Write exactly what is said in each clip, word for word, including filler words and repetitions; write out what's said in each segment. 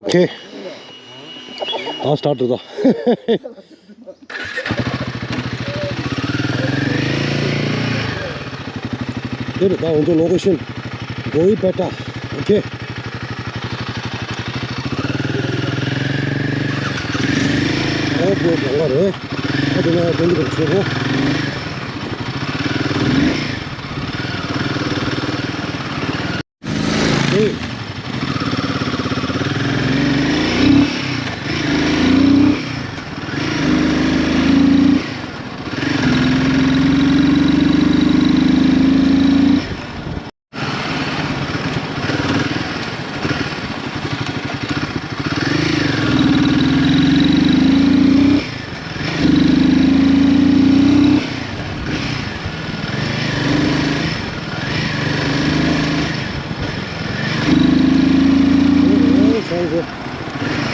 ཨོ་ཁེ། ད་སི་ཊར་ཊི་འགྲོ་ད། འདི་རེད་ད། ང་ཚོ་ལོ་ཀེ་ཤན་གོ་ཝི་པེ་ཊ། ཨོ་ཁེ། ཨོ་བྷི་རོཌ་ལམ་ཁ་རེད། ཨ་དེ་ནས་དོན་གྱི་རེད་ཆོག་གོ།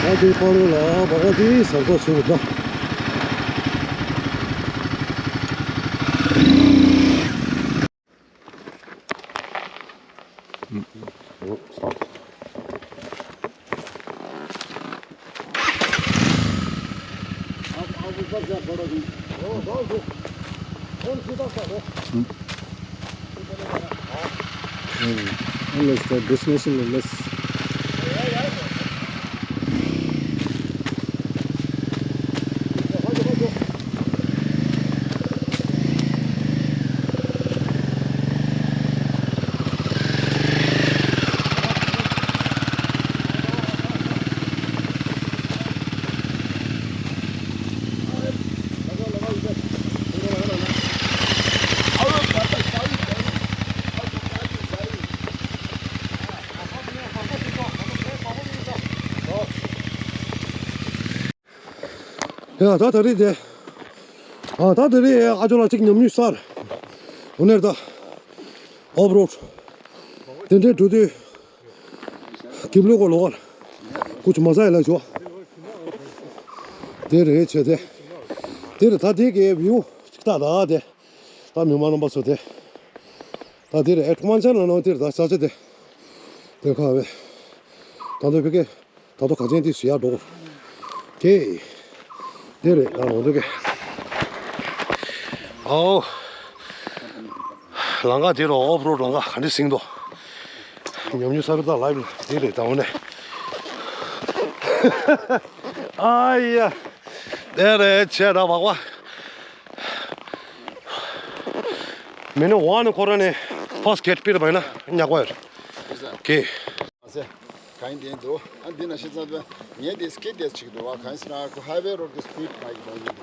ཨ་དེ་པ་རོ་ལ་བ་ག་དེ་ས་གོ་སུ་ད། Unless the destination is less. ཡ་ད་ད་རེས་དེ། ཨ་ད་ད་རེས་ཨ་ཅོ་ལགས་གཅིག་ཉམས་མྱོང་སར། འོ་ནར་ད། ཨོབ་རོཌ། དེ་འདྲའི་འགྲོ་དུས། སྐྱིབས་ལུག་གོ་ལོག་གར། ཀུ་ཆུ་མ་ཟ་ཡི་ལ་ཞོ། དེ་རེད་བྱས་ཏེ། དེ་རེད་ད་དེ་གའི་བིའུ་གཅིག་ལྟ་ད་དེ། ད་མི་མང་རྣམ་པ་ཚོ་དེ། ད་དེ་རེད་ཨེ་ཁོ་མན་ཆ་ལ་ནང་དེ་རེད་ད་ས་ཆ་དེ། དེ་ཁ་བས། ད་ལྟ་བི་ཀེ། ད་དུང་ག་ཅན་དེ་ཞུ་ཡག་འགྲོ། ཀེ། དེ་རེད་ད་ནང་དུ་ཀེ། ཨའོ། ལམ་ཁ་དེ་རུ་ཨོབ་རོཌ་ལམ་ཁ་ག་འདྲ་ཟིན་འདུག་ཉམས་མྱོང་གསར་པ་དང་ལའིབ་ལ་དེ་རེད་ད་འོ་ནས། ཨ་ཡ། དེ་རེད་ཆེ་ད་བག་བ། མི་ནི་ཝ་ནི་ཁོ་ར་ནི་ཕ་སི་གེ་ཊི་པིར་བ་ཡིན་ན་ཉག་པ་ཡོད། ཀེ། མ་ཟད། གང་ཡིན་དེ་འདུག་ཨ་འདི་ན་ཤེས་ཚང་པས་ངས་དེ་སྐད་དེ་ཅིག་འདུག་བ། གང་ཡིན་ཟེར་ན་ཁོ་ཧའི་ཝེ་རོཌ་གི་སི་པིཌ་མ་ཡིན་པ་ཡིན་འདུག་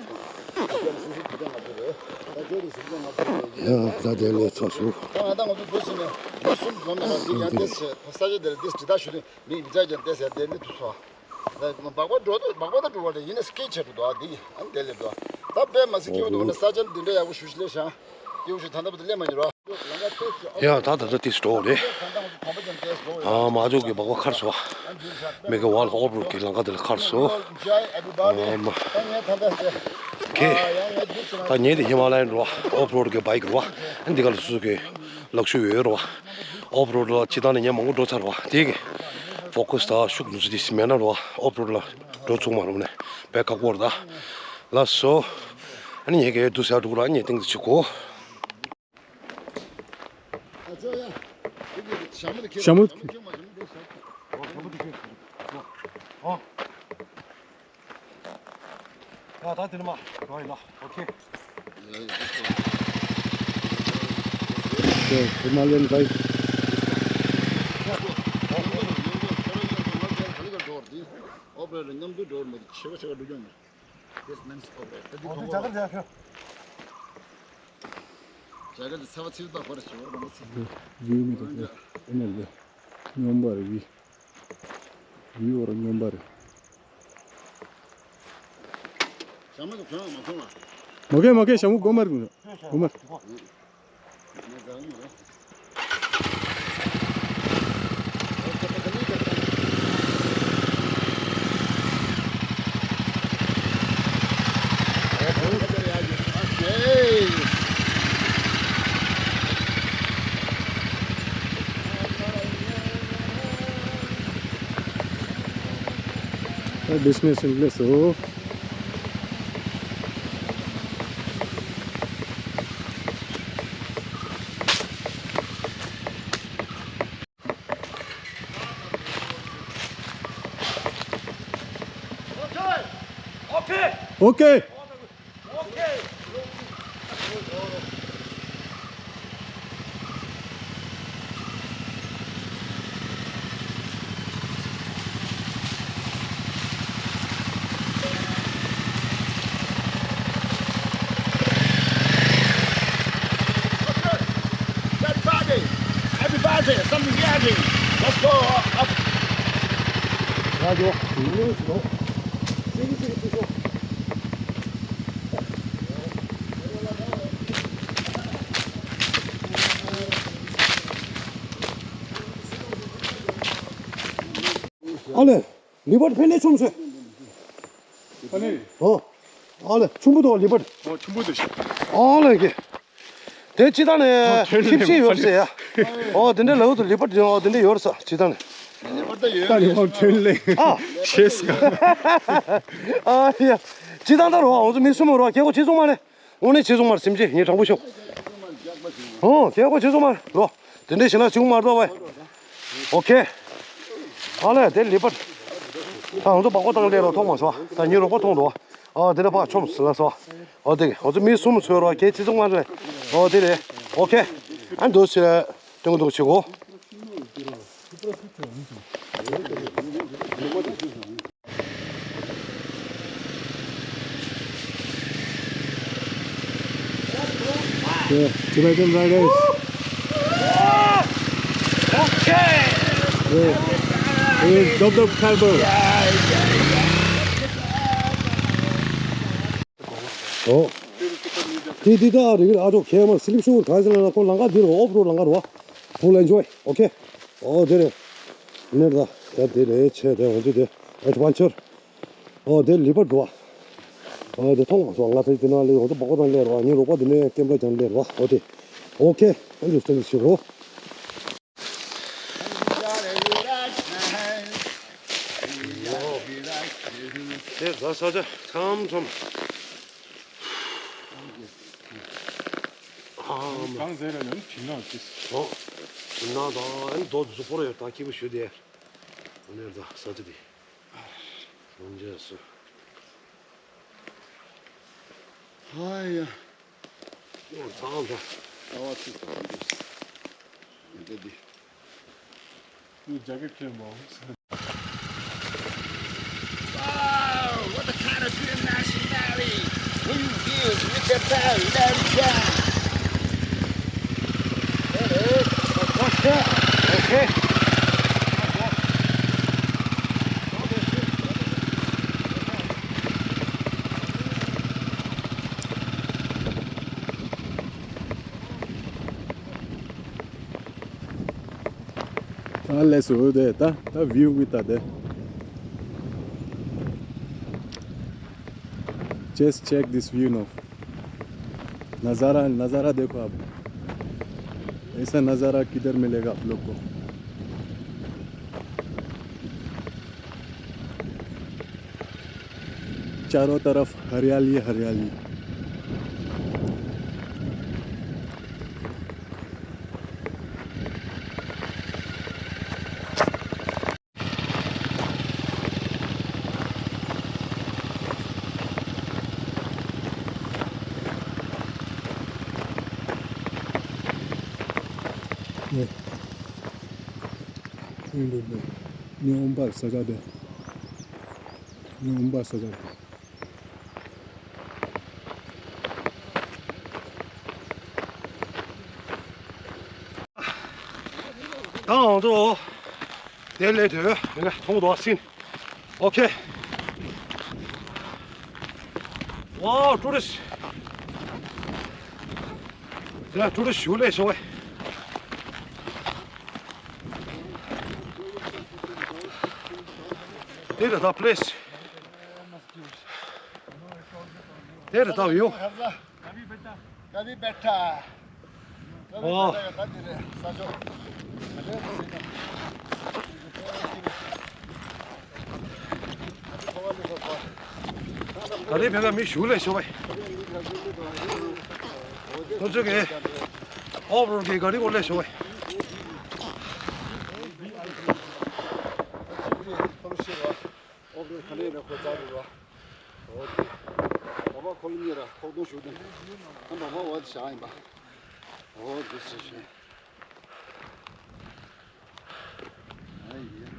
ད་དེ་ལ་སུ་སུ་དུ་ང་ཚོ་རེད། ད་དེ་རེད་སུ་སུ་ང་ཚོ་རེད། ཡ་ད་དེ་ལས་ཚོ་སུ། ད་ང་ད་ང་ཚོ་འདུག་ཟིན་ནས་མི་གསུམ་འཛོམས་ནས་ང་འདི་ཡང་ཏེ་ས་ཆ་དེ་ལ་ཏེ་ཇི་ལྟར་ཞུ་དུས་མི་མི་ཚ་ཅན་ཏེ་ཟེར་དེ་ནི་དུ་སོ། ད་སྦག་སྦག་འགྲོ་འདུག་སྦག་སྦག་ད་འགྲོ་བ་རེད། ཡིན་ན་སྐད་ཆ་འགྲོ་འདུག་ཨ་འདི་ཡིན་ཨ་འདི་ལས་འགྲོ། ད་དཔེ་མ་སྲིད་སྐྱེ་བོ་འདུག་ན་ས་ཆ་འདི་འདྲ་ཡག་པོ་ཞུ་ཞིག་ལས་ཤང་། སྐྱེ་བོ་ཞིག་ད་ལྟ་བུ་དེ་ལས་མ་འགྱུར་བ། ཡ་ད་ད་ད་ཏིས་འགྲོ་རེད། ཨ་མ་ཇོ་གི་སྦག་སྦག་ཁར་སོ། མི་གི་ཝལ་ཨོབ་རོཌ་གི་ལམ་ཁ་དེ་ལ་ཁར་སོ། ཨ་མ། ཁེ། ད་ཉེ་དེ་ཧི་མ་ལ་ཡན་རོ་ཨོབ་རོཌ་གི་བྷའིཀ་རོ། ཨ་འདི་ག་ལ་སུ་གི་ལག་ཤུ་ཡོད་རོ། ཨོབ་རོཌ་ལ་སྤྱི་བཏང་ནས་ཉེ་མང་པོ་འགྲོ་ཚར་བ་དེ་གི་ཕོ་ཀུ་སི་ད་ཤུགས་ནུས་ཚོད་དེ་མེད་ན་རོ་ཨོབ་རོཌ་ལ་འགྲོ་ཚུགས་མ་རུང་ནས་བས་ཁག་པོ་རེད་ད། ལགས་སོ། ཨ་ནི་ངེད་ཀྱི་དུ་ས་འགྲོ་ར་ངེད་སྟེང་དུ་ཆུ་གོ། ཞྭ་མོ། ཡ་ད་དེ་ནི་མ་རོ་ཡིན་ལ། ཨོ་ཁེ། ཨོ་པ་རེ་ལ་མཉམ་དུ་འགྲོ་བར་མ་ཆེ་བ་ཆེ་བ་འགྲོ་རྒྱུ་མེད། This means over. ད་འདི་ཨོ་ཐོག་ཏུ་ཇ་ཁར་ཇ་ཁ། ཇ་ཁ་དེ་ཚ་བ་ཚིལ་བ་གོ་རེ་ཆེ་བ་རང་ཚིལ། འདི་ཡུལ་མི་དང་ཨེ་ནེ་ལེ། སྙོམས་པར་བི། བི་འོར་སྙོམས་པར། ཞྭ་མོ་དེ་གོན་མ་གོན་བ། མ་གོན་མ་གོན། ཞྭ་མོ་གོན་མ་རེད། གོན་མ་རེད། Business in place. Oh. Okay. Everybody, everybody, something getting. Let's go up. ཨ་ལེ། ལི་པར་ཕེ་ལེ་ཆུང་ཚོད། ཨ་ནི། ཨོ། ཨ་ལེ་ཆུང་པོ་འདུག་ལི་པར། ཨོ་ཆུང་པོ་འདུག་ཤི། ཨ་ལེ་གི། དེ་ཅི་ད་ནས་ཁྱིམ་གཞིས་ཡོད་ཟེར་ཡ། ཨོ་དེ་འདྲ་ལ་འུ་ཚོ་ལི་པར་ཨོ་དེ་འདྲ་ཡོད་ས་ཅི་ད་ནས། ད་ལི་པར་ཕེ་ལེ། ཨ། ཤེས་ག་ཨ་ཡ། ཅི་ད་ད་རོ་འུ་ཚོ་མི་གསུམ་རོ་ཁྱེད་ཁོ་ཅི་གསུང་མ་ལེ། དངོས་གནས་ཆེ་ཆུང་མར་སེམས་ཅན་ངས་དྲང་པོ་ཤོག་ཨོ་ཁྱེད་ཁོ་ཆེ་ཆུང་མར་ལོ། དེ་འདྲའི་ཞིག་ལ་ཆུང་མར་ལྟོ་བས། ཨོ་ཁེ། ཨ་ལས་དེ་ལི་པར། ད་ང་ཚོ་སྦག་སྦག་བཏང་ལས་རོགས་མཐོང་མ་སོང་། ད་ཉིན་རོགས་པ་མཐོང་འདུག་ཨོ་དེ་འདྲ་ཕག་ཆོམ་ཟིན་ལ་སོང་། ཨོ་དེ་ང་ཚོ་མི་གསུམ་ཚོས་རོགས་ཁྱེད་ཆེ་ཆུང་མར་རེད། ཨོ་དེ་རེད། ཨོ་ཁེ། ཨ་འདུག་ཟེར། སྟོན་གི་འདུག་ཆེ་གོ Yeah, Tibetan riders. Okay. Yeah. Here's Dop Dop Kalbar. Oh. Ti ti ta ri a ro ke ma slip shoe ta la ko langa di ro op ro langa ro. Full enjoy. Okay. Oh, there. ནེར་ད་ད་དེ་རེད་ཆེ་དེ་འོན་ཏེ་དེ་ཨེ་ཌི་ཝེན་ཅར། ཨོ་དེ་ལི་པར་འགྲོ་བ། ཨོ་དེ་མཐོང་མ་སོང་ང་ཚོའི་དེ་ན་ལས་འོ་དེ་སྦག་སྦག་དང་ལས་རོ་ཨ་ཉིན་རོགས་པ་དེ་ནས་ཀེམ་ར་ཀྱང་ལས་རོ་ཨོ་དེ། ཨོ་ཁེ། ཨ་འདུག་སྟེ་ཞིག་རོ། དེ་ཟ་ས་ཆ་ཁམ་ཁམ། ཨ་མ། གང་ཟེར་ལ་ནི་བྱིན་ནག་ཅིས། ཨོ། བྱིན་ནག་དང་ཨ་ནི་རྡོ་གཟུགས་པོ་རེ་ད་སྐྱིད་པོ་ཞུ་དེ། ཨ་ནི་ད་ས་ཆ་དེ། ལོངས་སྤྱོད་སུ། ཧ་ཡ། ཡོང་ཚང་ད། ལྟ་བ་ཚིག་དང་འདུག་འདི་འདི། ངའི་ཇ་ཀེ་ཊི་ཁྱེར་མ་འོང་། Wow, what a kind of beautiful nationality. When you deal with that bad, let it down. Okay. ད་ལས་སུ་དེ་ད་ད་བིའུ་གི་ད་དེ། Just check this view now. नज़ारा, नज़ारा देखो आप। ऐसा नज़ारा किधर मिलेगा आप लोग को? चारों तरफ हरियाली, हरियाली। ཉི་ཧོང་པ་ས་ཆ་དེ། ཉི་ཧོང་པ་ས་ཆ་དེ། ད་ང་ཚོ་དེ་ལས་དོན་ཡིན་ན་མཐོང་འདུག་ཟིན། ཨོ་ཁེ། ཝའོ་ཊུ་རི་སི་ཊི། དེ་ལ་ཊུ་རི་སི་ཊི་ཞུ་ལས་བྱུང་བས། དེ་ལ་ད་པི་ལེ་སི། དེ་རེད་ད་ཡོ། ཀ་བི་བེ་ཊ། ཀ་བི་ཨོ། བེ་ཊ་ཡོད་ད་འདི་རེད་ས་ཕྱོགས། ད་རེས་ཕེབས་མཁན་མི་ཞུ་ལས་ཤོག་བས། ཁོ་ཚོ་གི་ཨོབ་རོ་གི་ག་རི་གོ་ལས་ཤོག་བས། ཨོབ་རོ་ག་ལས་ར་ཁོ་ཙག་རུ་ར། ཨོ་དེ། བ་བ་ཁོ་ལ་ཉེ་ར་ཁོག་སྟོང་ཞུ་དེ། ཨ་བ་བ་བ་དེ་བཞག་ཡིན་པ། ཨོ་དེ་ཟེར་ཞེས།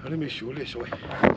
ཨ་རི་མི་ཞུ་ལས་ཤོག་བས།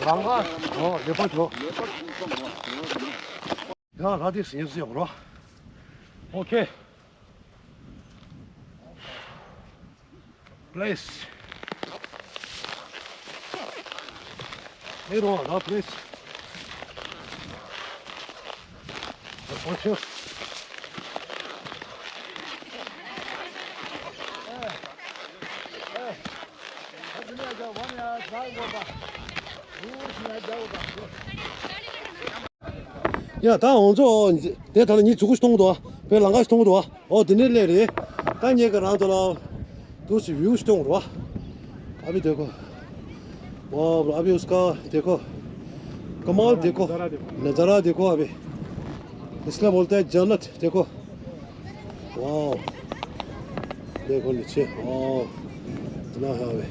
རང་ག་ཨོ་ལེ་པ་ཆོ། ཡང་ལ་དེ་སེམས་སེ་རོ། ཨོ་ཁེ། Place. Hey, Ron, our place. That's one, two. ཡ་ད་འོང་ཚོ། དེ་ད་ལ་ཉི་ཚུགས་ཀྱི་གཏོང་གི་འདུག་བ། བོད་ལང་ཀ་ཞིག་གཏོང་གི་འདུག་བ། ཨོ་དེ་ནས་སླེབས་རེད། ད་ངས་ཀྱི་རང་ཚོ་ལ་དུ་སི་བིའུ་ཞིག་གཏོང་གི་འདུག་བ། ཨ་བི་དེ་ཁོ། ཨོ་ཨ་བི་ཨུ་སི་ཀ་དེ་ཁོ། ཀ་མལ་དེ་ཁོ། ནཛ་ར་དེ་ཁོ་ཨ་བི། ཨིས་ལམ་བོལ་ཏེ་ཇན་ནད་དེ་ཁོ། Wow. देखो नीचे। Wow. इतना है अभी।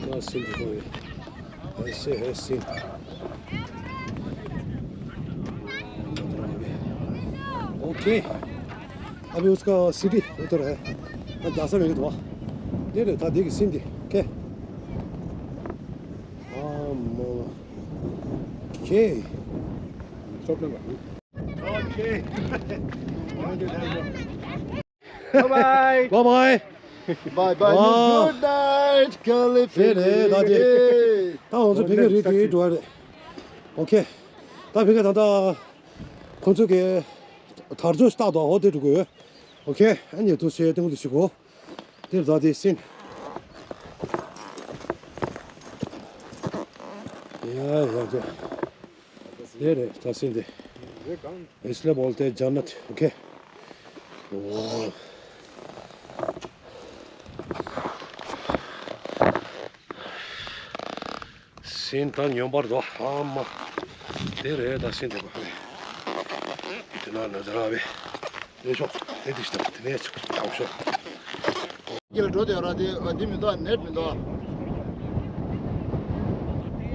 क्या सीन देखो ये। ऐसे है सीन। ओके। अभी उसका सीढ़ी उधर है। अब जा सकते हैं तो। ये रहता, देखिए सीन दे। ओके। हाँ, okay. Okay. Bye bye. Bye bye. Bye bye. Wow. Good night, California. ད་ང་ཚོ་ཕ་གིར་རེད་དེ་འགྲོ་བ་རེད། Okay. ད་ཕ་གི་ད་ལྟ་ཁོ་ཚོ་གི་དར་ལྕོག་ཞིག་བཏགས་འདུག་ཨོ་དེ་འགྲོ་དགོས། Okay. ཨ་ནི་དུ་ཞེས་སྟོན་གྱི་ཞུ་གོ། དེ་རྫ་དེ་སྲིན། ཡ་ཡ་ཡ། དེ་རེད་ད་སྲིན་དེ། ཨིས་ལམ་བོལ་ཏེ་ཇན་ནད། Okay. ཨོ། སྲིན་ད་སྨྱོན་པར་འདུག་ཨ་མ། དེ་རེད་ད་སྲིན་དེ་གོ། དེ་ན་ན་ཛ་ར་བས། ལས་ཤོག་དེ་དེ་ཤི་ད་དེ་ནས་ཚུགས་ཐང་ཤོག་དེ་ལ་འགྲོ་དེ་ར་དེ་ཨ་དེ་མི་འདུག་ནེཊ་མི་འདུག་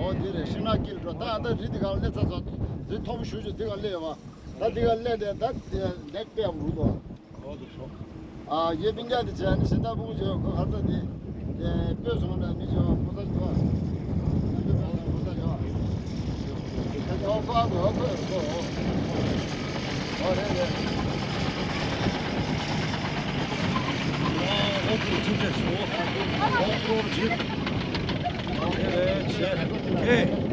ཨོ་དེ་རེད། ཤིང་ནགས་དཀྱིལ་འགྲོ་ད་ད་རི་དེ་ག་ལ་སླེབས་ཚར་སོང་། རི་མཐོ་པོ་ཞུ་ཞུ་དེ་ག་ལ་སླེབས་ཡོད་པ། ད་དེ་ག་ལ་སླེབས་དེ་ད་དེ་ནེཊ་དཔེ་ཡག་པོ་རུ་འདུག་ཨོ་དེ་ཤོག་ཨ་ཡེ་པིན་ཀ་དེ་བྱས་ནི་ཤིང་ཐང་ཕུ་གུ་བྱས་ཁོ་ག་ཚ་དེ། ཨེ་སྤོས་བཟུང་ནས་མི་བྱེད་པ་ཕོ་ས་ཞིག་འདུག་ཨ། ཕོ་ས་ཞིག་འདུག་ཨ། Okay.